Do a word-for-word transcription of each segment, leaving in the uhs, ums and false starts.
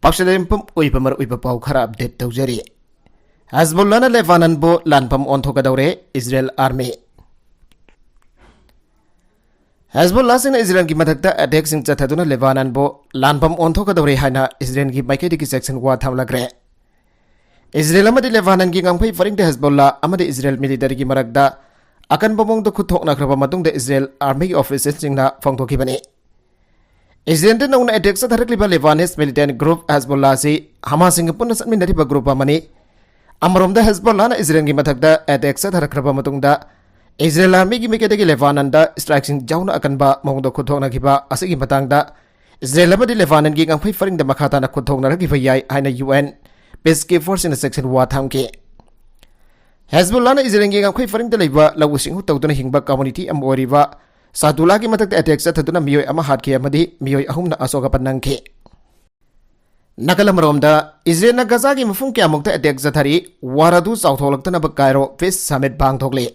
ꯄꯥꯎꯁꯦ ꯄꯨꯝ ꯑꯣꯏꯕ ꯃꯔꯨꯑꯣꯏꯕ ꯄꯥꯎ ꯈꯔ ꯑꯞꯗꯦꯠ ꯇꯧꯖꯔꯤ꯫ ꯍꯦꯖꯕꯨꯜꯂꯥꯅ ꯂꯦꯕꯥꯅꯟꯕꯨ ꯂꯥꯟꯐꯝ ꯑꯣꯟꯊꯣꯛꯀꯗꯧꯔꯦ, ꯏꯖꯔꯦꯜ ꯑꯥꯔꯃꯤ꯫ ꯍꯦꯖꯕꯨꯜꯂꯥꯁꯤꯡꯅ ꯏꯖꯔꯦꯜꯒꯤ ꯃꯊꯛꯇ ꯑꯦꯇꯦꯛꯁꯤꯡ ꯆꯠꯊꯗꯨꯅ ꯂꯦꯕꯥꯅꯟꯕꯨ ꯂꯥꯟꯐꯝ ꯑꯣꯟꯊꯣꯛꯀꯗꯧꯔꯦ ꯍꯥꯏꯅ ꯏꯖꯔꯦꯜꯒꯤ ꯃꯥꯏꯀꯩꯗꯒꯤ ꯆꯦꯛꯁꯤꯟ ꯋꯥ ꯊꯝꯂꯛꯈ꯭ꯔꯦ꯫ ꯏꯖꯔꯦꯜ ꯑꯃꯗꯤ ꯂꯦꯕꯥꯅꯟꯒꯤ ꯉꯝꯈꯩ ꯄꯔꯤꯡꯗ ꯍꯦꯖꯕꯨꯜꯂꯥ ꯑꯃꯗꯤ ꯏꯖꯔꯦꯜ ꯃꯤꯂꯤꯇꯔꯤꯒꯤ ꯃꯔꯛꯇ ꯑꯀꯟꯕ ꯃꯑꯣꯡꯗ ꯈꯨꯠ ꯊꯣꯛꯅꯈ꯭ꯔꯕ ꯃꯇꯨꯡꯗ ꯏꯖꯔꯦꯜ ꯑꯥꯔꯃꯤꯒꯤ ꯑꯣꯐꯤꯁꯤꯌꯦꯜꯁꯤꯡꯅ ꯐꯣꯡꯗꯣꯛꯈꯤꯕꯅꯤ꯫ ꯏꯖꯔꯦꯜꯗ ꯅꯧꯅ ꯑꯦꯇꯦꯛ ꯆꯠꯊꯔꯛꯂꯤꯕ ꯂꯦꯕꯥꯅꯤꯁ ꯃꯤꯂꯤꯇꯦꯟ ꯒ꯭ꯔꯨꯞ ꯍꯦꯖꯕꯣꯜꯂꯥ ꯑꯁꯤ ꯍꯃꯥꯁꯁꯤꯡꯒ ꯄꯨꯟꯅ ꯆꯠꯃꯤꯟꯅꯔꯤꯕ ꯒ꯭ꯔꯨꯞ ꯑꯃꯅꯤ꯫ ꯑꯃꯔꯣꯝꯗ ꯍꯦꯖꯕꯣꯜꯂꯥꯅ ꯏꯖꯔꯦꯜꯒꯤ ꯃꯊꯛꯇ ꯑꯦꯇꯦꯛ ꯆꯠꯊꯔꯛꯈ꯭ꯔꯕ ꯃꯇꯨꯡꯗ ꯏꯖꯔꯦꯜ ꯑꯥꯔꯃꯤꯒꯤ ꯃꯥꯏꯀꯩꯗꯒꯤ ꯂꯦꯕꯥꯅꯟꯗ ꯏꯁꯇ꯭ꯔꯥꯏꯛꯁꯤꯡ ꯌꯥꯎꯅ ꯑꯀꯟꯕ ꯃꯑꯣꯡꯗ ꯈꯨꯠ ꯊꯣꯛꯅꯈꯤꯕ ꯑꯁꯤꯒꯤ ꯃꯇꯥꯡꯗ ꯏꯖꯔꯦꯜ ꯑꯃꯗꯤ ꯂꯦꯕꯥꯅꯟꯒꯤ ꯉꯝꯈꯩ ꯄꯔꯤꯡꯗ ꯃꯈꯥ ꯇꯥꯅ ꯈꯨꯠ ꯊꯣꯛꯅꯔꯛꯈꯤꯕ ꯌꯥꯏ ꯍꯥꯏꯅ ꯌꯨ ꯑꯦꯟ ꯄꯤꯁ ꯀꯤꯄꯔꯁꯤꯡꯅ ꯆꯦꯛꯁꯤꯟ ꯋꯥ ꯊꯝꯈꯤ꯫ ꯍꯦꯖꯕꯨꯜꯂꯥꯅ ꯏꯖꯔꯦꯜꯒꯤ ꯉꯝꯈꯩ ꯄꯔꯤꯡꯗ ꯂꯩꯕ ꯂꯧꯎ ꯁꯤꯡꯎ ꯇꯧꯗꯨꯅ ꯍꯤꯡꯕ ꯀꯝꯃꯨꯅꯤꯇꯤ ꯑꯃ ꯑꯣꯏꯔꯤꯕ ꯁꯥꯗꯨꯂꯥꯒꯤ ꯃꯊꯛꯇ ꯑꯦꯇꯦꯛ ꯆꯠꯊꯗꯨꯅ ꯃꯤꯑꯣꯏ ꯑꯃ ꯍꯥꯠꯈꯤ ꯑꯃꯗꯤ ꯃꯤꯑꯣꯏ ꯑꯍꯨꯝꯅ ꯑꯁꯣꯛ ꯑꯄꯟ ꯅꯪꯈꯤ꯫ ꯅꯥꯀꯜ ꯑꯃꯔꯣꯝꯗ, ꯏꯖꯔꯦꯜꯅ ꯒꯖꯥꯒꯤ ꯃꯐꯝ ꯀꯌꯥꯃꯨꯛꯇ ꯑꯦꯇꯦꯛ ꯆꯠꯊꯔꯤ, ꯋꯥꯔ ꯑꯗꯨ ꯆꯥꯎꯊꯣꯛꯂꯛꯇꯅꯕ ꯀꯥꯏꯔꯣ ꯄꯤꯁ ꯁꯃꯤꯠ ꯄꯥꯡꯊꯣꯛꯂꯤ꯫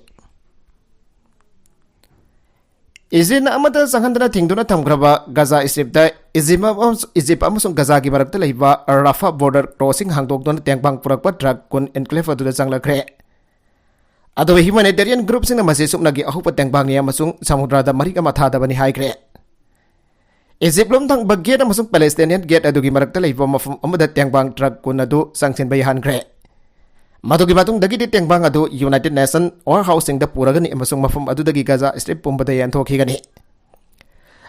ꯏꯖꯔꯦꯜꯅ ꯑꯃꯠꯇ ꯆꯪꯍꯟꯗꯅ ꯊꯤꯡꯗꯨꯅ ꯊꯝꯈ꯭ꯔꯕ ꯒꯖꯥ ꯏꯁꯇ꯭ꯔꯤꯞꯇ ꯏꯖꯤꯞ ꯑꯃꯁꯨꯡ, ꯏꯖꯤꯞ ꯑꯃꯁꯨꯡ ꯒꯖꯥꯒꯤ ꯃꯔꯛꯇ ꯂꯩꯕ ꯔꯥꯐꯥ ꯕꯣꯔꯗꯔ ꯀ꯭ꯔꯣꯁꯤꯡ ꯍꯥꯡꯗꯣꯛꯇꯨꯅ ꯇꯦꯡꯕꯥꯡ ꯄꯨꯔꯛꯄ ꯇ꯭ꯔꯛ ꯀꯨꯟ ꯑꯦꯟꯀ꯭ꯂꯦꯚ ꯑꯗꯨꯗ ꯆꯪꯂꯛꯈ꯭ꯔꯦ꯫ ꯑꯗꯨꯒ ꯍ꯭ꯌꯨꯃꯦꯅꯤꯇꯦꯔꯤꯌꯟ ꯒ꯭ꯔꯨꯞꯁꯤꯡꯅ ꯃꯁꯤ ꯁꯨꯞꯅꯒꯤ ꯑꯍꯧꯕ ꯇꯦꯡꯕꯥꯡꯅꯤ ꯑꯃꯁꯨꯡ ꯁꯃꯨꯗ꯭ꯔꯗ ꯃꯔꯤꯛ ꯑꯃ ꯊꯥꯗꯕꯅꯤ ꯍꯥꯏꯈ꯭ꯔꯦ꯫ ꯏꯖꯤꯞ ꯂꯣꯝ ꯊꯪꯕ ꯒꯦꯠ ꯑꯃꯁꯨꯡ ꯄꯦꯂꯦꯁꯇꯤꯅꯤꯌꯟ ꯒꯦꯠ ꯑꯗꯨꯒꯤ ꯃꯔꯛꯇ ꯂꯩꯕ ꯃꯐꯝ ꯑꯃꯗ ꯇꯦꯡꯕꯥꯡ ꯇ꯭ꯔꯛ ꯀꯨꯟ ꯑꯗꯨ ꯆꯪꯁꯤꯟꯕ ꯌꯥꯍꯟꯈ꯭ꯔꯦ꯫ ꯃꯗꯨꯒꯤ ꯃꯇꯨꯡꯗꯒꯤꯗꯤ ꯇꯦꯡꯕꯥꯡ ꯑꯗꯨ ꯌꯨꯅꯥꯏꯇꯦꯗ ꯅꯦꯁꯟ ꯋꯥꯔ ꯍꯥꯎꯁꯁꯤꯡꯗ ꯄꯨꯔꯒꯅꯤ ꯑꯃꯁꯨꯡ ꯃꯐꯝ ꯑꯗꯨꯗꯒꯤ ꯒꯖꯥ ꯁ꯭ꯇ꯭ꯔꯤꯞ ꯄꯨꯝꯕꯗ ꯌꯦꯟꯊꯣꯛꯈꯤꯒꯅꯤ꯫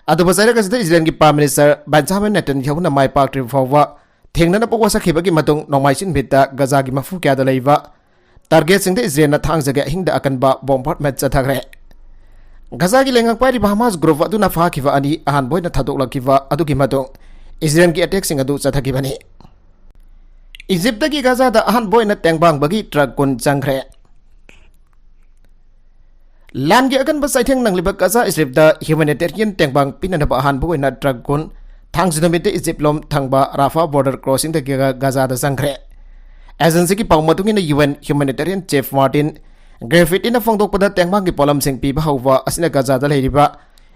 ꯑꯗꯨꯕꯨ ꯆꯩꯔꯛ ꯑꯁꯤꯗ ꯏꯖꯔꯦꯜꯒꯤ ꯄ꯭ꯔꯥꯏꯝ ꯃꯤꯅꯤꯁꯇꯔ ꯕꯦꯟꯖꯥꯃꯤꯟ ꯅꯦꯇꯟꯌꯥꯍꯨꯅ ꯃꯥꯏ ꯄꯥꯛꯇ꯭ꯔꯤꯕ ꯐꯥꯎꯕ ꯊꯦꯡꯅꯅꯕ ꯋꯥꯁꯛꯈꯤꯕꯒꯤ ꯃꯇꯨꯡ ꯅꯣꯡꯃꯥꯏꯖꯤꯡ ꯅꯨꯃꯤꯠꯇ ꯒꯖꯥꯒꯤ ꯃꯐꯝ ꯀꯌꯥꯗ ꯂꯩꯕ ꯇꯥꯔꯒꯦꯠꯁꯤꯡꯗ ꯏꯖꯔꯦꯜꯅ ꯊꯥꯡꯖꯒꯤ ꯑꯍꯤꯡꯗ ꯑꯀꯟꯕ ꯕꯣꯝꯕꯥꯔꯗꯃꯦꯟ ꯆꯠꯊꯈ꯭ꯔꯦ꯫ ꯒꯖꯥꯒꯤ ꯂꯩꯉꯥꯛ ꯄꯥꯏꯔꯤꯕ ꯍꯃꯥꯁ ꯒ꯭ꯔꯨꯞ ꯑꯗꯨꯅ ꯐꯥꯈꯤꯕ ꯑꯅꯤ ꯑꯍꯥꯟꯕ ꯑꯣꯏꯅ ꯊꯥꯗꯣꯛꯂꯛꯈꯤꯕ ꯑꯗꯨꯒꯤ ꯃꯇꯨꯡ ꯏꯖꯔꯦꯜꯒꯤ ꯑꯦꯇꯦꯛꯁꯤꯡ ꯑꯗꯨ ꯆꯠꯊꯈꯤꯕꯅꯤ꯫ ꯏꯖꯤꯞꯇꯒꯤ ꯒꯖꯥꯗ ꯑꯍꯥꯟꯕ ꯑꯣꯏꯅ ꯇꯦꯡꯕꯥꯡꯕꯒꯤ ꯇ꯭ꯔꯛ ꯀꯨꯟ ꯆꯪꯈ꯭ꯔꯦ꯫ ꯂꯥꯟꯒꯤ ꯑꯀꯟꯕ ꯆꯩꯊꯦꯡ ꯅꯪꯂꯤꯕ ꯒꯖꯥ ꯁ꯭ꯇ꯭ꯔꯤꯞꯇ ꯍ꯭ꯌꯨꯃꯦꯅꯤꯇꯦꯔꯤꯌꯟ ꯇꯦꯡꯕꯥꯡ ꯄꯤꯅꯅꯕ ꯑꯍꯥꯟꯕ ꯑꯣꯏꯅ ꯇ꯭ꯔꯛ ꯀꯨꯟ ꯊꯥꯡꯖ ꯅꯨꯃꯤꯠꯇ ꯏꯖꯤꯞ ꯂꯣꯝ ꯊꯪꯕ ꯔꯥꯐꯥ ꯕꯣꯔꯗꯔ ꯀ꯭ꯔꯣꯁꯤꯡꯗꯒꯤ ꯒ-, ꯒꯖꯥꯗ ꯆꯪꯈ꯭ꯔꯦ꯫ ꯑꯦꯖꯦꯟꯁꯤꯒꯤ ꯄꯥꯎ ꯃꯇꯨꯡ ꯏꯟꯅ ꯌꯨ ꯑꯦꯟ ꯍ꯭ꯌꯨꯃꯦꯅꯤꯇꯦꯔꯤꯌꯟ ꯆꯤꯐ ꯃꯥꯔꯇꯤꯟ ꯒ꯭ꯔꯦꯐꯤꯇꯤꯅ ꯐꯣꯡꯗꯣꯛꯄꯗ ꯇꯦꯡꯕꯥꯡꯒꯤ ꯄꯣꯠꯂꯝꯁꯤꯡ ꯄꯤꯕ ꯍꯧꯕ ꯑꯁꯤꯅ ꯒꯖꯥꯗ ꯂꯩꯔꯤꯕ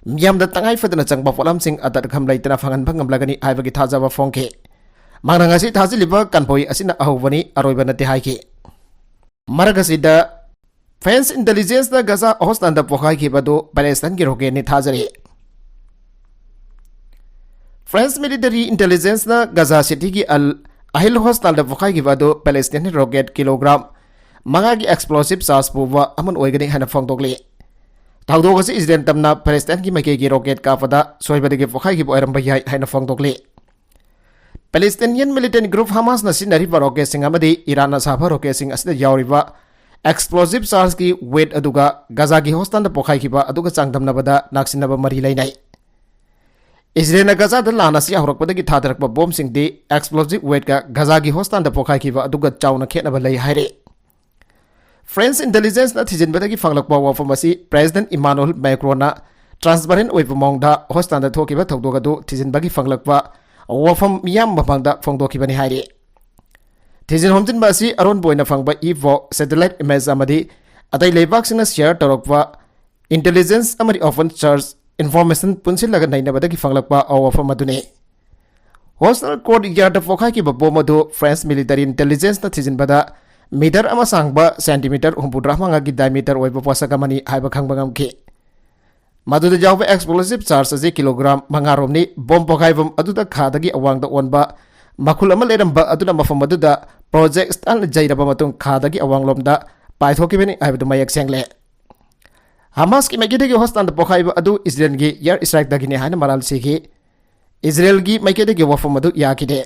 ꯃꯤꯌꯥꯝꯗ ꯇꯉꯥꯏ ꯐꯗꯅ ꯆꯪꯕ ꯄꯣꯠꯂꯝꯁꯤꯡ ꯑꯇꯠꯈꯝ ꯂꯩꯇꯅ ꯐꯪꯍꯟꯕ ꯉꯝꯂꯒꯅꯤ ꯍꯥꯏꯕꯒꯤ ꯊꯥꯖꯕ ꯐꯣꯡꯈꯤ꯫ ꯃꯍꯥꯛꯅ ꯉꯁꯤ ꯊꯥꯖꯤꯜꯂꯤꯕ ꯀꯟꯚꯣꯏ ꯑꯁꯤꯅ ꯑꯍꯧꯕꯅꯤ, ꯑꯔꯣꯏꯕ ꯅꯠꯇꯦ ꯍꯥꯏꯈꯤ꯫ ꯃꯔꯛ ꯑꯁꯤꯗ, ꯐ꯭ꯔꯦꯟꯁ ꯏꯟꯇꯦꯂꯤꯖꯦꯟꯁꯅ ꯒꯖꯥ ꯍꯣꯁꯇꯥꯟꯗ ꯄꯣꯈꯥꯏꯈꯤꯕ ꯑꯗꯨ ꯄꯦꯂꯦꯁꯇꯥꯏꯟꯒꯤ ꯔꯣꯀꯦꯠꯅꯤ ꯊꯥꯖꯔꯤ꯫ ꯐ꯭ꯔꯦꯟꯁ ꯃꯤꯂꯤꯇꯔꯤ ꯏꯟꯇꯦꯂꯤꯖꯦꯟꯁꯅ ꯒꯖꯥ ꯁꯤꯇꯤꯒꯤ ꯑꯜ ꯑꯍꯤꯜ ꯍꯣꯁꯇꯥꯟꯗ ꯄꯣꯈꯥꯏꯈꯤꯕ ꯑꯗꯨ ꯄꯦꯂꯦꯁꯇꯥꯏꯟ ꯔꯣꯀꯦꯠ ꯀꯤꯂꯣꯒ꯭ꯔꯥꯝ ꯃꯉꯥꯒꯤ ꯑꯦꯛꯁꯄ꯭ꯂꯣꯁꯤꯚ ꯆꯥꯔꯖ ꯄꯨꯕ ꯑꯃ ꯑꯣꯏꯒꯅꯤ ꯍꯥꯏꯅ ꯐꯣꯡꯗꯣꯛꯂꯤ꯫ ꯊꯧꯗꯣꯛ ꯑꯁꯤ ꯏꯖꯔꯦꯜ ꯇꯝꯅ ꯄꯦꯂꯦꯁꯇꯥꯏꯟꯒꯤ ꯃꯥꯏꯀꯩꯒꯤ ꯔꯣꯀꯦꯠ ꯀꯥꯞꯄꯗ ꯁꯣꯏꯕꯗꯒꯤ ꯄꯣꯈꯥꯏꯈꯤꯕ ꯑꯣꯏꯔꯝꯕ ꯌꯥꯏ ꯍꯥꯏꯅ ꯐꯣꯡꯗꯣꯛꯂꯤ꯫ ꯄꯦꯂꯦꯁꯇꯤꯅꯤꯌꯟ ꯃꯤꯂꯤꯇꯦꯟ ꯒ꯭ꯔꯨꯞ ꯍꯃꯥꯁꯅ ꯁꯤꯖꯤꯟꯅꯔꯤꯕ ꯔꯣꯀꯦꯠꯁꯤꯡ ꯑꯃꯗꯤ ꯏꯔꯥꯟꯅ ꯁꯥꯕ ꯔꯣꯀꯦꯠꯁꯤꯡ ꯑꯁꯤꯗ ꯌꯥꯎꯔꯤꯕ ꯑꯦꯛꯁꯄ꯭ꯂꯣꯁꯤꯚ ꯆꯥꯔꯖꯀꯤ ꯋꯦꯠ ꯑꯗꯨꯒ ꯒꯖꯥꯒꯤ ꯍꯣꯁꯇꯥꯟꯗ ꯄꯣꯈꯥꯏꯈꯤꯕ ꯑꯗꯨꯒ ꯆꯥꯡꯗꯝꯅꯕꯗ ꯅꯥꯛꯁꯤꯟꯅꯕ ꯃꯔꯤ ꯂꯩꯅꯩ꯫ ꯏꯖꯔꯦꯜꯅ ꯒꯖꯥꯗ ꯂꯥꯟ ꯑꯁꯤ ꯍꯧꯔꯛꯄꯗꯒꯤ ꯊꯥꯗꯔꯛꯄ ꯕꯣꯝꯁꯤꯡꯗꯤ ꯑꯦꯛꯁꯄ꯭ꯂꯣꯁꯤꯚ ꯋꯦꯠꯀ ꯒꯖꯥꯒꯤ ꯍꯣꯁꯇꯥꯟꯗ ꯄꯣꯈꯥꯏꯈꯤꯕ ꯑꯗꯨꯒ ꯆꯥꯎꯅ ꯈꯦꯠꯅꯕ ꯂꯩ ꯍꯥꯏꯔꯤ꯫ ꯐ꯭ꯔꯦꯟꯁ ꯏꯟꯇꯦꯂꯤꯖꯦꯟꯁꯅ ꯊꯤꯖꯤꯟꯕꯗꯒꯤ ꯐꯪꯂꯛꯄ ꯋꯥꯐꯝ ꯑꯁꯤ ꯄ꯭ꯔꯦꯁꯤꯗꯦꯟꯠ ꯏꯃꯥꯅꯨꯑꯦꯜ ꯃꯦꯀ꯭ꯔꯣꯟꯅ ꯇ꯭ꯔꯥꯟꯁꯄꯔꯦꯟꯠ ꯑꯣꯏꯕ ꯃꯑꯣꯡꯗ ꯍꯣꯁꯇꯥꯟꯗ ꯊꯣꯛꯈꯤꯕ ꯊꯧꯗꯣꯛ ꯑꯗꯨ ꯊꯤꯖꯤꯟꯕꯒꯤ ꯐꯪꯂꯛꯄ ꯋꯥꯐꯝ ꯃꯤꯌꯥꯝ ꯃꯃꯥꯡꯗ ꯐꯣꯡꯗꯣꯛꯈꯤꯕꯅꯤ ꯍꯥꯏꯔꯤ꯫ ꯊꯤꯖꯤꯟ ꯍꯨꯝꯖꯤꯟꯕ ꯑꯁꯤ ꯑꯔꯣꯟꯕ ꯑꯣꯏꯅ ꯐꯪꯕ ꯏ ꯐꯣꯛ, ꯁꯦꯇꯦꯂꯥꯏꯠ ꯏꯃꯦꯖ ꯑꯃꯗꯤ ꯑꯇꯩ ꯂꯩꯕꯥꯛꯁꯤꯡꯅ ꯁꯤꯌꯔ ꯇꯧꯔꯛꯄ ꯏꯟꯇꯦꯂꯤꯖꯦꯟꯁ ꯑꯃꯗꯤ ꯑꯣꯄꯟ ꯁꯣꯔꯁ ꯏꯟꯐꯣꯔꯃꯦꯁꯟ ꯄꯨꯟꯁꯤꯜꯂꯒ ꯅꯩꯅꯕꯗꯒꯤ ꯐꯪꯂꯛꯄ ꯋꯥꯐꯝ ꯑꯗꯨꯅꯤ꯫ ꯍꯣꯁꯇꯥꯟꯗ ꯀꯣꯔꯠ ꯌꯥꯔꯗ ꯄꯣꯈꯥꯏꯈꯤꯕ ꯕꯣꯝ ꯑꯗꯨ ꯐ꯭ꯔꯦꯟꯁ ꯃꯤꯂꯤꯇꯔꯤ ꯏꯟꯇꯦꯂꯤꯖꯦꯟꯁꯅ ꯊꯤꯖꯤꯟꯕꯗ ꯃꯤꯇꯔ ꯑꯃ ꯁꯥꯡꯕ, ꯁꯦꯟꯇꯤꯃꯤꯇꯔ ꯍꯨꯝꯐꯨꯇꯔꯥ ꯃꯉꯥꯒꯤ ꯗꯥꯏꯃꯤꯇꯔ ꯑꯣꯏꯕ ꯄꯣꯠꯁꯛ ꯑꯃꯅꯤ ꯍꯥꯏꯕ ꯈꯪꯕ ꯉꯝꯈꯤ꯫ ꯃꯗꯨꯗ ꯌꯥꯎꯕ ꯑꯦꯛꯁꯄ꯭ꯂꯣꯁꯤꯚ ꯆꯥꯔꯖ ꯑꯁꯤ ꯀꯤꯂꯣꯒ꯭ꯔꯥꯝ ꯃꯉꯥ ꯔꯣꯝꯅꯤ꯫ ꯕꯣꯝ ꯄꯣꯈꯥꯏꯐꯝ ꯑꯗꯨꯗ ꯈꯥꯗꯒꯤ ꯑꯋꯥꯡꯗ ꯑꯣꯟꯕ ꯃꯈꯨꯜ ꯑꯃ ꯂꯩꯔꯝꯕ ꯑꯗꯨꯅ ꯃꯐꯝ ꯑꯗꯨꯗ ꯄ꯭ꯔꯣꯖꯦꯛꯇꯥꯏꯜꯅ ꯌꯩꯔꯕ ꯃꯇꯨꯡ ꯈꯥꯗꯒꯤ ꯑꯋꯥꯡꯂꯣꯝꯗ ꯄꯥꯏꯊꯣꯛꯈꯤꯕꯅꯤ ꯍꯥꯏꯕꯗꯨ ꯃꯌꯦꯛ ꯁꯦꯡꯂꯦ꯫ ꯍꯃꯥꯁꯀꯤ ꯃꯥꯏꯀꯩꯗꯒꯤ ꯍꯣꯁꯇꯥꯟꯗ ꯄꯣꯈꯥꯏꯕ ꯑꯗꯨ ꯏꯖꯔꯦꯜꯒꯤ ꯑꯦꯌꯔ ꯁ꯭ꯇ꯭ꯔꯥꯏꯛꯇꯒꯤꯅꯤ ꯍꯥꯏꯅ ꯃꯔꯥꯜ ꯁꯤꯈꯤ꯫ ꯏꯖꯔꯦꯜꯒꯤ ꯃꯥꯏꯀꯩꯗꯒꯤ ꯋꯥꯐꯝ ꯑꯗꯨ ꯌꯥꯈꯤꯗꯦ꯫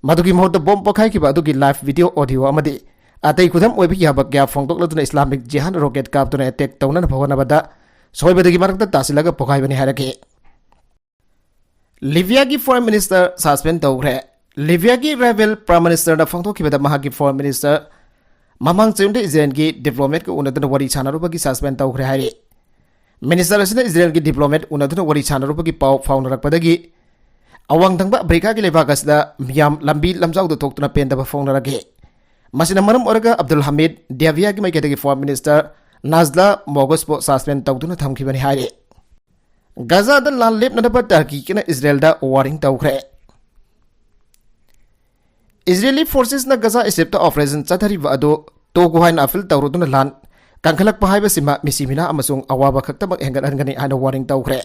ꯃꯗꯨꯒꯤ ꯃꯍꯨꯠꯇ ꯕꯣꯝ ꯄꯣꯈꯥꯏꯈꯤꯕ ꯑꯗꯨꯒꯤ ꯂꯥꯏꯚ ꯚꯤꯗꯤꯑꯣ, ꯑꯣꯗꯤꯑꯣ ꯑꯃꯗꯤ ꯑꯇꯩ ꯈꯨꯗꯝ ꯑꯣꯏꯕ ꯌꯥꯕ ꯀꯌꯥ ꯐꯣꯡꯗꯣꯛꯂꯗꯨꯅ ꯏꯁꯂꯥꯃꯤꯛ ꯖꯤꯍꯥꯗ ꯔꯣꯀꯦꯠ ꯀꯥꯞꯇꯨꯅ ꯑꯦꯇꯦꯛ ꯇꯧꯅꯅꯕ ꯍꯣꯠꯅꯕꯗ ꯁꯣꯏꯕꯗꯒꯤ ꯃꯔꯛꯇ ꯇꯥꯁꯤꯜꯂꯒ ꯄꯣꯈꯥꯏꯕꯅꯤ ꯍꯥꯏꯔꯛꯈꯤ꯫ ꯂꯤꯕꯤꯌꯥꯒꯤ ꯐꯣꯔꯦꯟ ꯃꯤꯅꯤꯁꯇꯔ ꯁꯁꯄꯦꯟ ꯇꯧꯈ꯭ꯔꯦ꯫ ꯂꯤꯕꯤꯌꯥꯒꯤ ꯔꯥꯏꯚꯦꯜ ꯄ꯭ꯔꯥꯏꯝ ꯃꯤꯅꯤꯁꯇꯔꯅ ꯐꯣꯡꯗꯣꯛꯈꯤꯕꯗ ꯃꯍꯥꯛꯀꯤ ꯐꯣꯔꯦꯟ ꯃꯤꯅꯤꯁꯇꯔ ꯃꯃꯥꯡ ꯆꯌꯣꯜꯗ ꯏꯖꯔꯦꯜꯒꯤ ꯗꯤꯄ꯭ꯂꯣꯃꯦꯠꯀ ꯎꯅꯗꯨꯅ ꯋꯥꯔꯤ ꯁꯥꯟꯅꯔꯨꯕꯒꯤ ꯁꯁꯄꯦꯟ ꯇꯧꯈ꯭ꯔꯦ ꯍꯥꯏꯔꯤ꯫ ꯃꯤꯅꯤꯁꯇꯔ ꯑꯁꯤꯅ ꯏꯖꯔꯦꯜꯒꯤ ꯗꯤꯄ꯭ꯂꯣꯃꯦꯠ ꯎꯅꯗꯨꯅ ꯋꯥꯔꯤ ꯁꯥꯟꯅꯔꯨꯕꯒꯤ ꯄꯥꯎ ꯐꯥꯎꯅꯔꯛꯄꯗꯒꯤ ꯑꯋꯥꯡ ꯊꯪꯕ ꯑꯐ꯭ꯔꯤꯀꯥꯒꯤ ꯂꯩꯕꯥꯛ ꯑꯁꯤꯗ ꯃꯤꯌꯥꯝ ꯂꯝꯕꯤ ꯂꯝꯖꯥꯎꯗ ꯊꯣꯛꯇꯨꯅ ꯄꯦꯟꯗꯕ ꯐꯣꯡꯅꯔꯛꯈꯤ꯫ ꯃꯁꯤꯅ ꯃꯔꯝ ꯑꯣꯏꯔꯒ ꯑꯕꯗꯨꯜ ꯍꯃꯤꯗ ꯗꯤꯌꯥꯕꯤꯌꯥꯒꯤ ꯃꯥꯏꯀꯩꯗꯒꯤ ꯐꯣꯔꯦꯟ ꯃꯤꯅꯤꯁꯇꯔ ꯅꯥꯖꯂꯥ ꯃꯣꯒꯣꯁꯄꯨ ꯁꯁꯄꯦꯟ ꯇꯧꯗꯨꯅ ꯊꯝꯈꯤꯕꯅꯤ ꯍꯥꯏꯔꯤ꯫ ꯒꯖꯥꯗ ꯂꯥꯟ ꯂꯦꯞꯅꯅꯕ ꯇꯔꯀꯤꯅ ꯏꯖꯔꯦꯜꯗ ꯋꯥꯔꯅꯤꯡ ꯇꯧꯈ꯭ꯔꯦ꯫ ꯏꯖꯔꯦꯂꯤ ꯐꯣꯔꯁꯦꯁꯅ ꯒꯖꯥ ꯁ꯭ꯇ꯭ꯔꯤꯞꯇ ꯑꯣꯄꯔꯦꯁꯟ ꯆꯠꯊꯔꯤꯕ ꯑꯗꯨ ꯇꯣꯛꯈꯣ ꯍꯥꯏꯅ ꯑꯥꯄꯤꯜ ꯇꯧꯔꯗꯨꯅ ꯂꯥꯟ ꯀꯟꯈꯠꯂꯛꯄ ꯍꯥꯏꯕꯁꯤꯃ ꯃꯤꯁꯤ ꯃꯤꯅꯥ ꯑꯃꯁꯨꯡ ꯑꯋꯥꯕ ꯈꯛꯇꯃꯛ ꯍꯦꯟꯒꯠꯍꯟꯒꯅꯤ ꯍꯥꯏꯅ ꯋꯥꯔꯅꯤꯡ ꯇꯧꯈ꯭ꯔꯦ꯫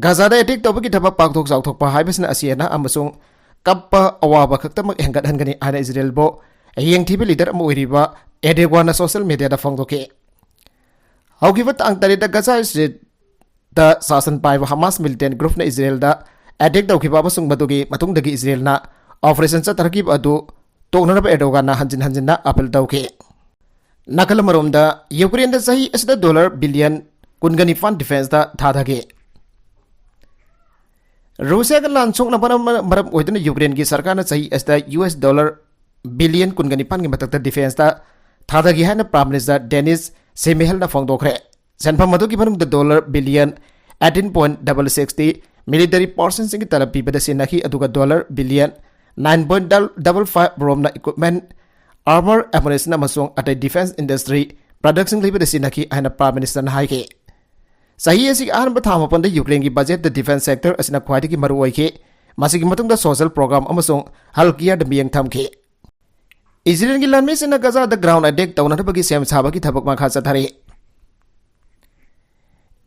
ꯒꯖꯥꯗ ꯑꯦꯇꯦꯛ ꯇꯧꯕꯒꯤ ꯊꯕꯛ ꯄꯥꯛꯊꯣꯛ ꯆꯥꯎꯊꯣꯛꯄ ꯍꯥꯏꯕꯁꯤꯅ ꯑꯁꯤ ꯑꯅꯥ ꯑꯃꯁꯨꯡ ꯀꯞꯄ ꯑꯋꯥꯕ ꯈꯛꯇꯃꯛ ꯍꯦꯟꯒꯠꯍꯟꯒꯅꯤ ꯍꯥꯏꯅ ꯏꯖꯔꯦꯜꯕꯨ ꯌꯦꯡꯊꯤꯕ ꯂꯤꯗꯔ ꯑꯃ ꯑꯣꯏꯔꯤꯕ ꯑꯦꯔꯗꯣꯒꯥꯟꯅ ꯁꯣꯁꯤꯌꯦꯜ ꯃꯤꯗꯤꯌꯥꯗ ꯐꯣꯡꯗꯣꯛꯈꯤ꯫ ꯍꯧꯈꯤꯕ ꯇꯥꯡ ꯇꯔꯦꯠꯇ ꯒꯖꯥ ꯁ꯭ꯇ꯭ꯔꯤꯞꯇ ꯁꯥꯁꯟ ꯄꯥꯏꯕ ꯍꯃꯥꯁ ꯃꯤꯂꯤꯇꯦꯟ ꯒ꯭ꯔꯨꯞꯅ ꯏꯖꯔꯦꯜꯗ ꯑꯦꯇꯦꯛ ꯇꯧꯈꯤꯕ ꯑꯃꯁꯨꯡ ꯃꯗꯨꯒꯤ ꯃꯇꯨꯡꯗꯒꯤ ꯏꯖꯔꯦꯜꯅ ꯑꯣꯄꯔꯦꯁꯟ ꯆꯠꯊꯔꯛꯈꯤꯕ ꯑꯗꯨ ꯇꯣꯛꯅꯅꯕ ꯑꯦꯔꯗꯣꯒꯥꯟꯅ ꯍꯟꯖꯤꯟ ꯍꯟꯖꯤꯟꯅ ꯑꯥꯄꯤꯜ ꯇꯧꯈꯤ꯫ ꯅꯥꯀꯜ ꯑꯃꯔꯣꯝꯗ, ꯌꯨꯀ꯭ꯔꯦꯟꯗ ꯆꯍꯤ ꯑꯁꯤꯗ ꯗꯣꯂꯔ ꯕꯤꯂꯤꯌꯟ ꯀꯨꯟꯒ ꯅꯤꯄꯥꯟ ꯗꯤꯐꯦꯟꯁꯇ ꯊꯥꯗꯒꯦ꯫ ꯔꯨꯁꯤꯌꯥꯒ ꯂꯥꯟ ꯁꯣꯛꯅꯕꯅ ꯃꯔꯝ ꯑꯣꯏꯗꯨꯅ ꯌꯨꯀ꯭ꯔꯦꯟꯒꯤ ꯁꯔꯀꯥꯔꯅ ꯆꯍꯤ ꯑꯁꯤꯗ ꯌꯨ ꯑꯦꯁ ꯗꯣꯂꯔ ꯕꯤꯂꯤꯌꯟ ꯀꯨꯟꯒ ꯅꯤꯄꯥꯟꯒꯤ ꯃꯊꯛꯇ ꯗꯤꯐꯦꯟꯁꯇ ꯊꯥꯗꯒꯦ ꯍꯥꯏꯅ ꯄ꯭ꯔꯥꯏꯝ ꯃꯤꯅꯤꯁꯇꯔ ꯗꯦꯅꯤꯁ ꯁꯦꯃꯤꯍꯦꯜꯅ ꯐꯣꯡꯗꯣꯛꯈ꯭ꯔꯦ꯫ ꯁꯦꯟꯐꯝ ꯑꯗꯨꯒꯤ ꯃꯅꯨꯡꯗ dollar billion eighteen point double sixty military ꯄꯥꯔꯁꯟꯁꯤꯡꯒꯤ ꯇꯂꯕ ꯄꯤꯕꯗ ꯁꯤꯖꯤꯟꯅꯈꯤ, ꯑꯗꯨꯒ dollar billion nine point double five ꯔꯣꯝꯅ ꯏꯀ꯭ꯋꯤꯞꯃꯦꯟꯠ, ꯑꯥꯔꯃꯔ, ꯑꯦꯃꯨꯅꯤꯁꯟ ꯑꯃꯁꯨꯡ ꯑꯇꯩ ꯗꯤꯐꯦꯟꯁ ꯏꯟꯗꯁꯇ꯭ꯔꯤ ꯄ꯭ꯔꯗꯛꯁꯤꯡ ꯂꯩꯕꯗ ꯁꯤꯖꯤꯟꯅꯈꯤ ꯍꯥꯏꯅ ꯄ꯭ꯔꯥꯏꯝ ꯃꯤꯅꯤꯁꯇꯔꯅ ꯍꯥꯏꯈꯤ꯫ ꯆꯍꯤ ꯑꯁꯤꯒꯤ ꯑꯍꯥꯟꯕ ꯊꯥ ꯃꯥꯄꯟꯗ ꯌꯨꯀ꯭ꯔꯦꯟꯒꯤ ꯕꯖꯦꯠꯇ ꯗꯤꯐꯦꯟꯁ ꯁꯦꯛꯇꯔ ꯑꯁꯤꯅ ꯈ꯭ꯋꯥꯏꯗꯒꯤ ꯃꯔꯨ ꯑꯣꯏꯈꯤ꯫ ꯃꯁꯤꯒꯤ ꯃꯇꯨꯡꯗ ꯁꯣꯁꯤꯌꯦꯜ ꯄ꯭ꯔꯣꯒ꯭ꯔꯥꯝ ꯑꯃꯁꯨꯡ ꯍꯦꯜꯊ ꯀꯤꯌꯔꯗ ꯃꯤꯠꯌꯦꯡ ꯊꯝꯈꯤ꯫ ꯏꯖꯔꯦꯜꯒꯤ ꯂꯥꯟꯃꯤꯁꯤꯡꯅ ꯒꯖꯥꯗ ꯒ꯭ꯔꯥꯎꯟ ꯑꯦꯇꯦꯛ ꯇꯧꯅꯅꯕꯒꯤ ꯁꯦꯝ ꯁꯥꯕꯒꯤ ꯊꯕꯛ ꯃꯈꯥ ꯆꯠꯊꯔꯤ꯫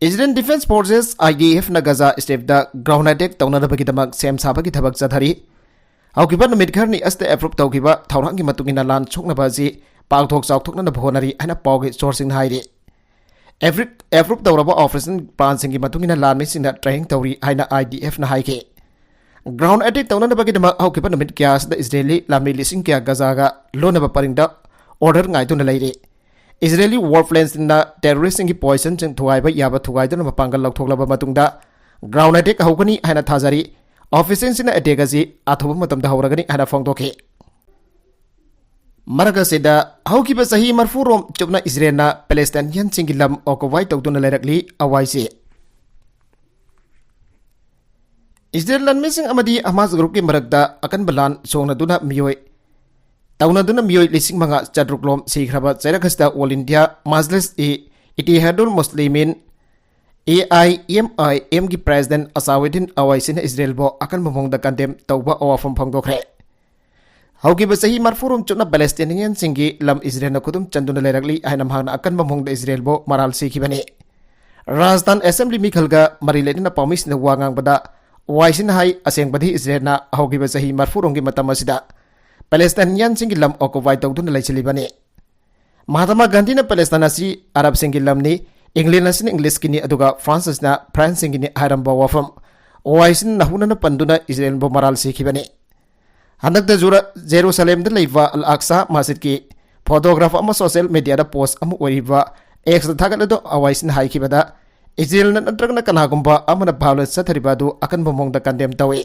Israel defence forces, I D ꯑꯦꯐꯅ ꯒꯖꯥ ꯁ꯭ꯇ꯭ꯔꯤꯞꯇ ꯒ꯭ꯔꯥꯎꯟ ꯑꯦꯇꯦꯛ ꯇꯧꯅꯅꯕꯒꯤꯗꯃꯛ ꯁꯦꯝ ꯁꯥꯕꯒꯤ ꯊꯕꯛ ꯆꯠꯊꯔꯤ꯫ ꯍꯧꯈꯤꯕ ꯅꯨꯃꯤꯠ ꯈꯔꯅꯤ ꯑꯁꯤꯗ ꯑꯦꯄ꯭ꯔꯨꯞ ꯇꯧꯈꯤꯕ ꯊꯧꯔꯥꯡꯒꯤ ꯃꯇꯨꯡ ꯏꯟꯅ ꯂꯥꯟ ꯁꯣꯛꯅꯕ ꯑꯁꯤ ꯄꯥꯛꯊꯣꯛ ꯆꯥꯎꯊꯣꯛꯅꯅꯕ ꯍꯣꯠꯅꯔꯤ ꯍꯥꯏꯅ ꯄꯥꯎꯒꯤ ꯁꯣꯔꯁꯁꯤꯡꯅ ꯍꯥꯏꯔꯤ꯫ ꯑꯦꯄ꯭ꯔꯨꯞ, ꯑꯦꯄ꯭ꯔꯨꯞ ꯇꯧꯔꯕ ꯑꯣꯄꯔꯦꯁꯟ ꯄ꯭ꯂꯥꯟꯁꯤꯡꯒꯤ ꯃꯇꯨꯡ ꯏꯟꯅ ꯂꯥꯟꯃꯤꯁꯤꯡꯅ ꯇ꯭ꯔꯦꯅꯤꯡ ꯇꯧꯔꯤ ꯍꯥꯏꯅ ꯑꯥꯏ ꯗꯤ ꯑꯦꯐꯅ ꯍꯥꯏꯈꯤ꯫ ꯒ꯭ꯔꯥꯎꯟ ꯑꯦꯇꯦꯛ ꯇꯧꯅꯅꯕꯒꯤꯗꯃꯛ ꯍꯧꯈꯤꯕ ꯅꯨꯃꯤꯠ ꯀꯌꯥ ꯑꯁꯤꯗ ꯏꯖꯔꯦꯂꯤ ꯂꯥꯟꯃꯤ ꯂꯤꯁꯤꯡ ꯀꯌꯥ ꯒꯖꯥꯒ ꯂꯣꯟꯅꯕ ꯄꯔꯤꯡꯗ ꯑꯣꯔꯗꯔ ꯉꯥꯏꯗꯨꯅ ꯂꯩꯔꯤ꯫ ꯏꯖꯔꯦꯂꯤ ꯋꯥꯔ ꯄ꯭ꯂꯦꯟꯁꯤꯡꯅ ꯇꯦꯔꯣꯔꯤꯁꯁꯤꯡꯒꯤ ꯄꯣꯖꯤꯁꯟꯁꯤꯡ ꯊꯨꯒꯥꯏꯕ ꯌꯥꯕ ꯊꯨꯒꯥꯏꯗꯨꯅ ꯃꯄꯥꯡꯒꯜ ꯂꯧꯊꯣꯛꯂꯕ ꯃꯇꯨꯡꯗ ꯒ꯭ꯔꯥꯎꯟ ꯑꯦꯇꯦꯛ ꯍꯧꯒꯅꯤ ꯍꯥꯏꯅ ꯊꯥꯖꯔꯤ꯫ ꯑꯣꯐꯤꯁꯤꯌꯦꯜꯁꯤꯡꯅ ꯑꯦꯇꯦꯛ ꯑꯁꯤ ꯑꯊꯨꯕ ꯃꯇꯝꯗ ꯍꯧꯔꯒꯅꯤ ꯍꯥꯏꯅ ꯐꯣꯡꯗꯣꯛꯈꯤ꯫ ꯃꯔꯛ ꯑꯁꯤꯗ, ꯍꯧꯈꯤꯕ ꯆꯍꯤ ꯃꯔꯤꯐꯨ ꯔꯣꯝ ꯆꯨꯞꯅ ꯏꯖꯔꯦꯜꯅ ꯄꯦꯂꯦꯁꯇꯥꯏꯟꯌꯟꯁꯤꯡꯒꯤ ꯂꯝ ꯑꯣꯀꯨꯄꯥꯏ ꯇꯧꯗꯨꯅ ꯂꯩꯔꯛꯂꯤ꯫ ꯑꯋꯥꯏꯁꯤ ꯏꯖꯔꯦꯜ ꯂꯥꯟꯃꯤꯁꯤꯡ ꯑꯃꯗꯤ ꯍꯃꯥꯁ ꯒ꯭ꯔꯨꯞꯀꯤ ꯃꯔꯛꯇ ꯑꯀꯟꯕ ꯂꯥꯟ ꯁꯣꯛꯅꯗꯨꯅ ꯃꯤꯑꯣꯏ, ꯇꯧꯅꯗꯨꯅ ꯃꯤꯑꯣꯏ ꯂꯤꯁꯤꯡ ꯃꯉꯥ ꯆꯥꯇ꯭ꯔꯨꯛ ꯂꯣꯝ ꯁꯤꯈ꯭ꯔꯕ ꯆꯩꯔꯛ ꯑꯁꯤꯗ all India Majlis e Ittehadul Muslimeen, A I M I ꯑꯦꯝꯒꯤ ꯄ꯭ꯔꯦꯁꯤꯗꯦꯟꯠ ꯑꯁꯥꯎꯗꯤꯟ ꯑꯋꯥꯏꯁꯤꯅ ꯏꯖꯔꯦꯜꯕꯨ ꯑꯀꯟꯕ ꯃꯑꯣꯡꯗ ꯀꯟꯗꯦꯝ ꯇꯧꯕ ꯋꯥꯐꯝ ꯐꯣꯡꯗꯣꯛꯈ꯭ꯔꯦ꯫ ꯍꯧꯈꯤꯕ ꯆꯍꯤ ꯃꯔꯤꯐꯨ ꯔꯣꯝ ꯆꯨꯞꯅ ꯄꯦꯂꯦꯁꯇꯤꯅꯤꯌꯟꯁꯤꯡꯒꯤ ꯂꯝ ꯏꯖꯔꯦꯜꯅ ꯈꯨꯗꯨꯝ ꯆꯟꯗꯨꯅ ꯂꯩꯔꯛꯂꯤ ꯍꯥꯏꯅ ꯃꯍꯥꯛꯅ ꯑꯀꯟꯕ ꯃꯑꯣꯡꯗ ꯏꯖꯔꯦꯜꯕꯨ ꯃꯔꯥꯜ ꯁꯤꯈꯤꯕꯅꯤ꯫ ꯔꯥꯖꯙꯥꯟ ꯑꯦꯁꯦꯝꯕ꯭ꯂꯤ ꯃꯤꯈꯜꯒ ꯃꯔꯤ ꯂꯩꯅꯅ ꯄꯥꯎꯃꯤꯁꯤꯡꯅ ꯋꯥ ꯉꯥꯡꯕꯗ ꯋꯥꯏꯁꯤꯅ ꯍꯥꯏ, ꯑꯁꯦꯡꯕꯗꯤ ꯏꯖꯔꯦꯜꯅ ꯍꯧꯈꯤꯕ ꯆꯍꯤ ꯃꯔꯤꯐꯨ ꯔꯣꯝꯒꯤ ꯃꯇꯝ ꯑꯁꯤꯗ ꯄꯦꯂꯦꯁꯇꯥꯏꯅꯤꯌꯟꯁꯤꯡꯒꯤ ꯂꯝ ꯑꯣꯀꯨꯄꯥꯏ ꯇꯧꯗꯨꯅ ꯂꯩꯁꯤꯜꯂꯤꯕꯅꯤ꯫ ꯃꯍꯥꯇꯃꯥ ꯒꯥꯟꯙꯤꯅ ꯄꯦꯂꯦꯁꯇꯥꯏꯟ ꯑꯁꯤ ꯑꯔꯕꯁꯤꯡꯒꯤ ꯂꯝꯅꯤ, ꯏꯪꯂꯦꯟ ꯑꯁꯤꯅ ꯏꯪꯂꯤꯁꯀꯤꯅꯤ, ꯑꯗꯨꯒ ꯐ꯭ꯔꯥꯟꯁ ꯑꯁꯤꯅ ꯐ꯭ꯔꯦꯟꯁꯁꯤꯡꯒꯤꯅꯤ ꯍꯥꯏꯔꯝꯕ ꯋꯥꯐꯝ ꯋꯥꯏꯁꯤꯅ ꯅꯧꯍꯧꯅꯅ ꯄꯟꯗꯨꯅ ꯏꯖꯔꯦꯜꯕꯨ ꯃꯔꯥꯜ ꯁꯤꯈꯤꯕꯅꯤ꯫ ꯍꯟꯗꯛꯇ ꯖꯨꯔ-, ꯖꯦꯔꯨꯁꯂꯦꯝꯗ ꯂꯩꯕ ꯑꯜ ꯑꯛꯁꯥ ꯃꯁꯖꯤꯗꯀꯤ ꯐꯣꯇꯣꯒ꯭ꯔꯥꯐ ꯑꯃ ꯁꯣꯁꯤꯌꯦꯜ ꯃꯤꯗꯤꯌꯥꯗ ꯄꯣꯁ ꯑꯃ ꯑꯣꯏꯔꯤꯕ ꯑꯦꯛꯁꯇ ꯊꯥꯒꯠꯂꯗꯨ ꯋꯥꯏꯁꯤꯅ ꯍꯥꯏꯈꯤꯕꯗ, ꯏꯖꯔꯦꯜꯅ ꯅꯠꯇ꯭ꯔꯒꯅ ꯀꯅꯥꯒꯨꯝꯕ ꯑꯃꯅ ꯚꯥꯏꯑꯣꯂꯦꯟꯁ ꯆꯠꯊꯔꯤꯕ ꯑꯗꯨ ꯑꯀꯟꯕ ꯃꯑꯣꯡꯗ ꯀꯟꯗꯦꯝ ꯇꯧꯏ꯫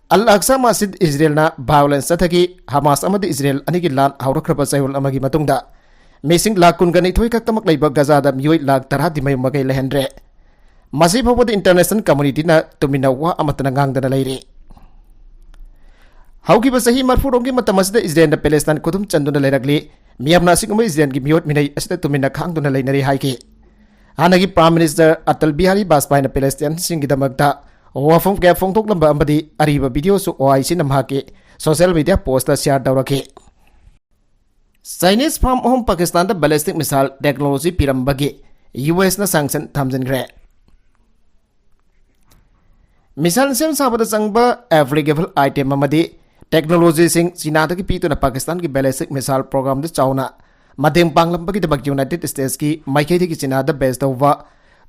ꯑꯜ ꯑꯛꯁꯥ ꯃꯁꯖꯤꯗ ꯏꯖꯔꯦꯜꯅ ꯚꯥꯏꯑꯣꯂꯦꯟꯁ ꯆꯠꯊꯈꯤ꯫ ꯍꯃꯥꯁ ꯑꯃꯗꯤ ꯏꯖꯔꯦꯜ ꯑꯅꯤꯒꯤ ꯂꯥꯟ ꯍꯧꯔꯛꯈ꯭ꯔꯕ ꯆꯌꯣꯜ ꯑꯃꯒꯤ ꯃꯇꯨꯡꯗ ꯃꯤꯁꯤꯡ ꯂꯥꯈ ꯀꯨꯟꯒ ꯅꯤꯊꯣꯏ ꯈꯛꯇꯃꯛ ꯂꯩꯕ ꯒꯖꯥꯗ ꯃꯤꯑꯣꯏ ꯂꯥꯈ ꯇꯔꯥꯗꯤ ꯃꯌꯨꯝ ꯃꯀꯩ ꯂꯩꯍꯟꯗ꯭ꯔꯦ꯫ ꯃꯁꯤ ꯐꯥꯎꯕꯗ ꯏꯟꯇꯔꯅꯦꯁꯅꯦꯜ ꯀꯝꯃꯨꯅꯤꯇꯤꯅ ꯇꯨꯃꯤꯟꯅ ꯋꯥ ꯑꯃꯠꯇꯅ ꯉꯥꯡꯗꯅ ꯂꯩꯔꯤ꯫ ꯍꯧꯈꯤꯕ ꯆꯍꯤ ꯃꯔꯤꯐꯨ ꯔꯣꯝꯒꯤ ꯃꯇꯝ ꯑꯁꯤꯗ ꯏꯖꯔꯦꯜꯅ ꯄꯦꯂꯦꯁꯇꯥꯏꯟ ꯈꯨꯗꯨꯝ ꯆꯟꯗꯨꯅ ꯂꯩꯔꯛꯂꯤ꯫ ꯃꯤꯌꯥꯝꯅ ꯑꯁꯤꯒꯨꯝꯕ ꯏꯖꯔꯦꯜꯒꯤ ꯃꯤꯑꯣꯠ ꯃꯤꯅꯩ ꯑꯁꯤꯗ ꯇꯨꯃꯤꯟꯅ ꯈꯥꯡꯗꯨꯅ ꯂꯩꯅꯔꯤ ꯍꯥꯏꯈꯤ꯫ ꯍꯥꯟꯅꯒꯤ ꯄ꯭ꯔꯥꯏꯝ ꯃꯤꯅꯤꯁꯇꯔ ꯑꯇꯜ ꯕꯤꯍꯥꯔꯤ ꯕꯥꯖꯄꯥꯏꯅ ꯄꯦꯂꯦꯁꯇꯥꯏꯟꯁꯤꯡꯒꯤꯗꯃꯛꯇ ꯋꯥꯐꯝ ꯀꯌꯥ ꯐꯣꯡꯗꯣꯛꯂꯝꯕ ꯑꯃꯗꯤ ꯑꯔꯤꯕ ꯚꯤꯗꯤꯑꯣꯁꯨ ꯑꯣ ꯑꯥꯏ ꯁꯤꯅ ꯃꯍꯥꯛꯀꯤ ꯁꯣꯁꯤꯌꯦꯜ ꯃꯤꯗꯤꯌꯥ ꯄꯣꯁꯇ ꯁꯤꯌꯥꯔ ꯇꯧꯔꯛꯈꯤ꯫ ꯆꯥꯏꯅꯤꯁ ꯐꯥꯔꯝ ꯑꯍꯨꯝ ꯄꯥꯀꯤꯁꯇꯥꯟꯗ ꯕꯦꯂꯤꯁꯇꯤꯛ ꯃꯤꯁꯥꯏꯜ ꯇꯦꯛꯅꯣꯂꯣꯖꯤ ꯄꯤꯔꯝꯕꯒꯤ ꯌꯨ ꯑꯦꯁꯅ ꯁꯦꯡꯁꯟ ꯊꯝꯖꯤꯟꯈ꯭ꯔꯦ꯫ ꯃꯤꯁꯥꯏꯜ ꯁꯦꯝ ꯁꯥꯕꯗ ꯆꯪꯕ ꯑꯦꯄ꯭ꯂꯤꯀꯦꯕꯜ ꯑꯥꯏꯇꯦꯝ ꯑꯃꯗꯤ ꯇꯦꯛꯅꯣꯂꯣꯖꯤꯁꯤꯡ ꯆꯤꯅꯥꯗꯒꯤ ꯄꯤꯗꯨꯅ ꯄꯥꯀꯤꯁꯇꯥꯟꯒꯤ ꯕꯦꯂꯤꯁꯇꯤꯛ ꯃꯤꯁꯥꯏꯜ ꯄ꯭ꯔꯣꯒ꯭ꯔꯥꯝꯗ ꯆꯥꯎꯅ ꯃꯇꯦꯡ ꯄꯥꯡꯂꯝꯕꯒꯤꯗꯃꯛ ꯌꯨꯅꯥꯏꯇꯦꯗ ꯁ꯭ꯇꯦꯠꯁꯀꯤ ꯃꯥꯏꯀꯩꯗꯒꯤ ꯆꯤꯅꯥꯗ ꯕꯦꯁ ꯇꯧꯕ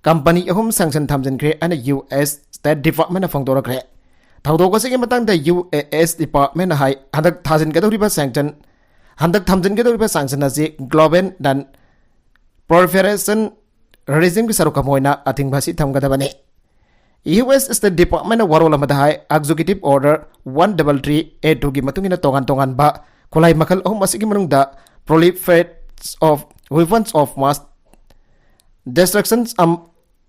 ꯀꯝꯄꯅꯤ ꯑꯍꯨꯝ ꯁꯦꯡꯁꯟ ꯊꯝꯖꯤꯟꯈ꯭ꯔꯦ ꯍꯥꯏꯅ ꯌꯨ ꯑꯦꯁ ꯁ꯭ꯇꯦꯠ ꯗꯤꯄꯥꯔꯠꯃꯦꯟꯅ ꯐꯣꯡꯗꯣꯔꯛꯈ꯭ꯔꯦ꯫ ꯊꯧꯗꯣꯛ ꯑꯁꯤꯒꯤ ꯃꯇꯥꯡꯗ ꯌꯨ ꯑꯦ ꯑꯦꯁ ꯗꯤꯄꯥꯔꯠꯃꯦꯟꯅ ꯍꯥꯏ, ꯍꯟꯗꯛ ꯊꯥꯖꯤꯟꯒꯗꯧꯔꯤꯕ ꯁꯦꯡꯁꯟ, ꯍꯟꯗꯛ ꯊꯝꯖꯤꯟꯒꯗꯧꯔꯤꯕ ꯁꯦꯡꯁꯟ ꯑꯁꯤ ꯒ꯭ꯂꯣꯕꯦꯜ ꯅꯟ ꯄ꯭ꯔꯣꯂꯤꯐꯦꯔꯦꯁꯟ ꯔꯦꯖꯤꯝꯒꯤ ꯁꯔꯨꯛ ꯑꯃ ꯑꯣꯏꯅ ꯑꯊꯤꯡꯕ ꯑꯁꯤ ꯊꯝꯒꯗꯕꯅꯤ꯫ ꯌꯨ ꯑꯦꯁ ꯁ꯭ꯇꯦꯠ ꯗꯤꯄꯥꯔꯠꯃꯦꯟꯅ ꯋꯥꯔꯣꯜ ꯑꯃꯗ ꯍꯥꯏ, executive order one double three A ꯇꯨꯒꯤ ꯃꯇꯨꯡ ꯏꯟꯅ ꯇꯣꯉꯥꯟ ꯇꯣꯉꯥꯟꯕ ꯈꯨꯠꯂꯥꯏ ꯃꯈꯜ ꯑꯍꯨꯝ ꯑꯁꯤꯒꯤ ꯃꯅꯨꯡꯗ proliferates of weapons of mass destruction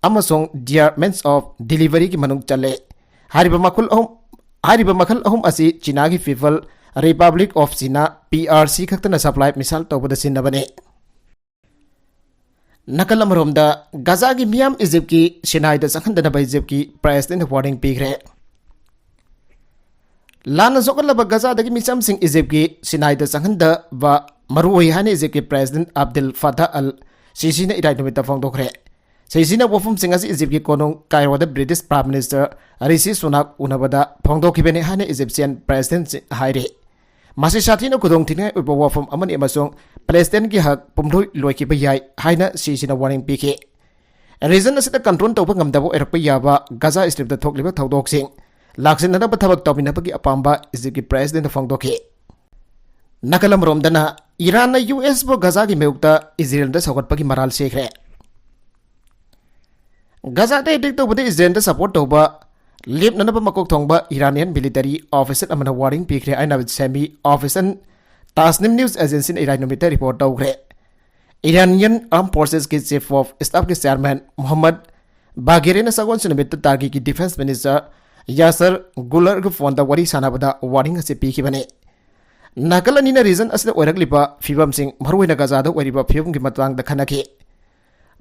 ꯑꯃꯁꯨꯡ deterrence of deliveryꯒꯤ ꯃꯅꯨꯡ ꯆꯜꯂꯦ꯫ ꯍꯥꯏꯔꯤꯕ ꯃꯈꯜ ꯑꯍꯨꯝ, ꯍꯥꯏꯔꯤꯕ ꯃꯈꯜ ꯑꯍꯨꯝ ꯑꯁꯤ ꯆꯤꯅꯥꯒꯤ People Republic of China, P R C, ꯈꯛꯇꯅ ꯁꯄ꯭ꯂꯥꯏ ꯃꯤꯁꯥꯏꯜ ꯇꯧꯕꯗ ꯁꯤꯖꯤꯟꯅꯕꯅꯤ꯫ ꯅꯥꯀꯜ ꯑꯃꯔꯣꯝꯗ, ꯒꯖꯥꯒꯤ ꯃꯤꯌꯥꯝ ꯏꯖꯤꯞꯀꯤ ꯁꯤꯅꯥꯏꯗ ꯆꯪꯍꯟꯗꯅꯕ ꯏꯖꯤꯞꯀꯤ ꯄ꯭ꯔꯦꯁꯤꯗꯦꯟꯠꯅ ꯋꯥꯔꯅꯤꯡ ꯄꯤꯈ꯭ꯔꯦ꯫ ꯂꯥꯟꯅ ꯁꯣꯛꯍꯜꯂꯕ ꯒꯖꯥꯗꯒꯤ ꯃꯤꯆꯝꯁꯤꯡ ꯏꯖꯤꯞꯀꯤ ꯁꯤꯅꯥꯏꯗ ꯆꯪꯍꯟꯗꯕ ꯃꯔꯨꯑꯣꯏ ꯍꯥꯏꯅ ꯏꯖꯤꯞꯀꯤ ꯄ꯭ꯔꯦꯁꯤꯗꯦꯟꯠ ꯑꯕꯗꯦꯜ ꯐꯇꯥꯍ ꯑꯜ ꯁꯤꯁꯤꯅ ꯏꯔꯥꯏ ꯅꯨꯃꯤꯠꯇ ꯐꯣꯡꯗꯣꯛꯈ꯭ꯔꯦ꯫ ꯁꯤꯁꯤꯅ ꯋꯥꯐꯝꯁꯤꯡ ꯑꯁꯤ ꯏꯖꯤꯞꯀꯤ ꯀꯣꯅꯨꯡ ꯀꯥꯏꯔꯣꯗ ꯕ꯭ꯔꯤꯇꯤꯁ ꯄ꯭ꯔꯥꯏꯝ ꯃꯤꯅꯤꯁꯇꯔ ꯔꯤꯁꯤ ꯁꯨꯅꯥꯛ ꯎꯅꯕꯗ ꯐꯣꯡꯗꯣꯛꯈꯤꯕꯅꯤ ꯍꯥꯏꯅ ꯏꯖꯤꯞꯁꯤꯌꯟ ꯄ꯭ꯔꯦꯁꯤꯗꯦꯟꯠ ꯍꯥꯏꯔꯤ꯫ ꯃꯁꯤ ꯁꯥꯊꯤꯅ ꯈꯨꯗꯣꯡꯊꯤꯅꯤꯡꯉꯥꯏ ꯑꯣꯏꯕ ꯋꯥꯐꯝ ꯑꯃꯅꯤ ꯑꯃꯁꯨꯡ ꯄꯦꯂꯦꯁꯇꯥꯏꯟꯒꯤ ꯍꯛ ꯄꯨꯝꯂꯣꯏ ꯂꯣꯏꯈꯤꯕ ꯌꯥꯏ ꯍꯥꯏꯅ ꯁꯤꯁꯤꯅ ꯋꯥꯔꯅꯤꯡ ꯄꯤꯈꯤ꯫ ꯔꯤꯖꯟ ꯑꯁꯤꯗ ꯀꯟꯇ꯭ꯔꯣꯜ ꯇꯧꯕ ꯉꯝꯗꯕ ꯑꯣꯏꯔꯛꯄ ꯌꯥꯕ ꯒꯖꯥ ꯁ꯭ꯇ꯭ꯔꯤꯞꯇ ꯊꯣꯛꯂꯤꯕ ꯊꯧꯗꯣꯛꯁꯤꯡ ꯂꯥꯛꯁꯤꯟꯅꯅꯕ ꯊꯕꯛ ꯇꯧꯃꯤꯟꯅꯕꯒꯤ ꯑꯄꯥꯝꯕ ꯏꯖꯤꯞꯀꯤ ꯄ꯭ꯔꯦꯁꯤꯗꯦꯟꯠ ꯐꯣꯡꯗꯣꯛꯈꯤ꯫ ꯅꯥꯀꯜ ꯑꯃꯔꯣꯝꯗꯅ ꯏꯔꯥꯟꯅ ꯌꯨ ꯑꯦꯁꯄꯨ ꯒꯖꯥꯒꯤ ꯃꯥꯌꯣꯛꯇ ꯏꯖꯔꯦꯜꯗ ꯁꯧꯒꯠꯄꯒꯤ ꯃꯔꯥꯜ ꯁꯤꯈ꯭ꯔꯦ꯫ ꯒꯖꯥꯗ ꯑꯦꯇꯦꯛ ꯇꯧꯕꯗ ꯏꯖꯔꯦꯜꯗ ꯁꯄꯣꯔꯠ ꯇꯧꯕ ꯂꯦꯞꯅꯅꯕ ꯃꯀꯣꯛ ꯊꯣꯡꯕ ꯏꯔꯥꯅꯤꯌꯟ ꯃꯤꯂꯤꯇꯔꯤ ꯑꯣꯐꯤꯁꯔ ꯑꯃꯅ ꯋꯥꯔꯅꯤꯡ ꯄꯤꯈ꯭ꯔꯦ ꯍꯥꯏꯅ ꯁꯦꯃꯤ ꯑꯣꯐꯤꯁꯔ ꯇꯥꯁꯅꯤꯝ ꯅ꯭ꯌꯨꯁ ꯑꯦꯖꯦꯟꯁꯤꯅ ꯏꯔꯥꯏ ꯅꯨꯃꯤꯠꯇ ꯔꯤꯄꯣꯔꯠ ꯇꯧꯈ꯭ꯔꯦ꯫ ꯏꯔꯥꯅꯤꯌꯟ ꯑꯥꯔꯝ ꯐꯣꯔꯁꯦꯁꯀꯤ ꯆꯤꯐ ꯑꯣꯐ ꯁ꯭ꯇꯥꯐꯀꯤ ꯆꯤꯌꯥꯔꯃꯦꯟ ꯃꯣꯍꯝꯃꯗ ꯕꯥꯒꯦꯔꯤꯅ ꯁꯒꯣꯜꯁꯦꯟ ꯅꯨꯃꯤꯠꯇ ꯇꯔꯀꯤꯒꯤ ꯗꯤꯐꯦꯟꯁ ꯃꯤꯅꯤꯁꯇꯔ ꯌꯥꯁꯔ ꯒꯨꯂꯔꯒ ꯐꯣꯟꯗ ꯋꯥꯔꯤ ꯁꯥꯟꯅꯕꯗ ꯋꯥꯔꯅꯤꯡ ꯑꯁꯤ ꯄꯤꯈꯤꯕꯅꯤ꯫ ꯅꯥꯀꯜ ꯑꯅꯤꯅ ꯔꯤꯖꯟ ꯑꯁꯤꯗ ꯑꯣꯏꯔꯛꯂꯤꯕ ꯐꯤꯕꯝꯁꯤꯡ, ꯃꯔꯨꯑꯣꯏꯅ ꯒꯖꯥꯗ ꯑꯣꯏꯔꯤꯕ ꯐꯤꯕꯝꯒꯤ ꯃꯇꯥꯡꯗ ꯈꯟꯅꯈꯤ꯫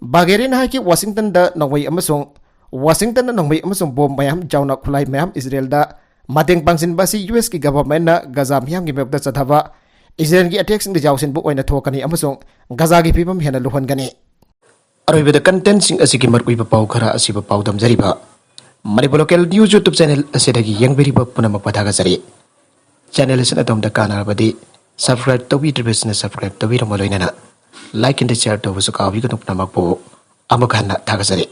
ꯕꯥꯒꯦꯔꯤꯅ ꯍꯥꯏꯈꯤ, ꯋꯥꯁꯤꯡꯇꯟꯗ ꯅꯣꯡꯃꯩ ꯑꯃꯁꯨꯡ ꯋꯥꯁꯤꯡꯇꯟꯅ ꯅꯣꯡꯃꯩ ꯑꯃꯁꯨꯡ ꯕꯣꯝ ꯃꯌꯥꯝ ꯌꯥꯎꯅ ꯈꯨꯠꯂꯥꯏ ꯃꯌꯥꯝ ꯏꯖꯔꯦꯜꯗ ꯃꯇꯦꯡ ꯄꯥꯡꯁꯤꯟꯕ ꯑꯁꯤ ꯌꯨ ꯑꯦꯁꯀꯤ ꯒꯚꯔꯟꯃꯦꯟꯠꯅ ꯒꯖꯥ ꯃꯤꯌꯥꯝꯒꯤ ꯃꯥꯌꯣꯛꯇ ꯆꯠꯊꯕ ꯏꯖꯔꯦꯜꯒꯤ ꯑꯦꯇꯦꯛꯁꯤꯡꯗ ꯌꯥꯎꯁꯤꯟꯕ ꯑꯣꯏꯅ ꯊꯣꯛꯀꯅꯤ ꯑꯃꯁꯨꯡ ꯒꯖꯥꯒꯤ ꯐꯤꯕꯝ ꯍꯦꯟꯅ ꯂꯨꯍꯟꯒꯅꯤ꯫ ꯑꯔꯣꯏꯕꯗ ꯀꯟꯇꯦꯟꯠꯁꯤꯡ ꯑꯁꯤꯒꯤ ꯃꯔꯨꯑꯣꯏꯕ ꯄꯥꯎ ꯈꯔ ꯑꯁꯤꯕꯨ ꯄꯥꯎꯗꯝꯖꯔꯤꯕ Manipur local news YouTube channel ꯑꯁꯤꯗꯒꯤ ꯌꯦꯡꯕꯤꯔꯤꯕ ꯄꯨꯝꯅꯃꯛꯄꯨ ꯊꯥꯒꯠꯆꯔꯤ꯫ ꯆꯦꯅꯦꯜ ꯑꯁꯤꯅ ꯑꯗꯣꯝꯗ ꯀꯥꯟꯅꯔꯕꯗꯤ ꯁꯕꯁꯀ꯭ꯔꯥꯏꯕ ꯇꯧꯕꯤꯗ꯭ꯔꯤꯕꯁꯤꯡꯅ ꯁꯕꯁꯀ꯭ꯔꯥꯏꯕ ꯇꯧꯕꯤꯔꯝꯕ ꯂꯣꯏꯅꯅ ꯂꯥꯏꯛ ꯑꯦꯟꯗ ꯁꯤꯌꯥꯔ ꯇꯧꯕꯁꯨ ꯀꯥꯎꯕꯤꯒꯅꯨ꯫ ꯄꯨꯝꯅꯃꯛꯄꯨ ꯑꯃꯨꯛ ꯍꯟꯅ ꯊꯥꯒꯠꯆꯔꯤ꯫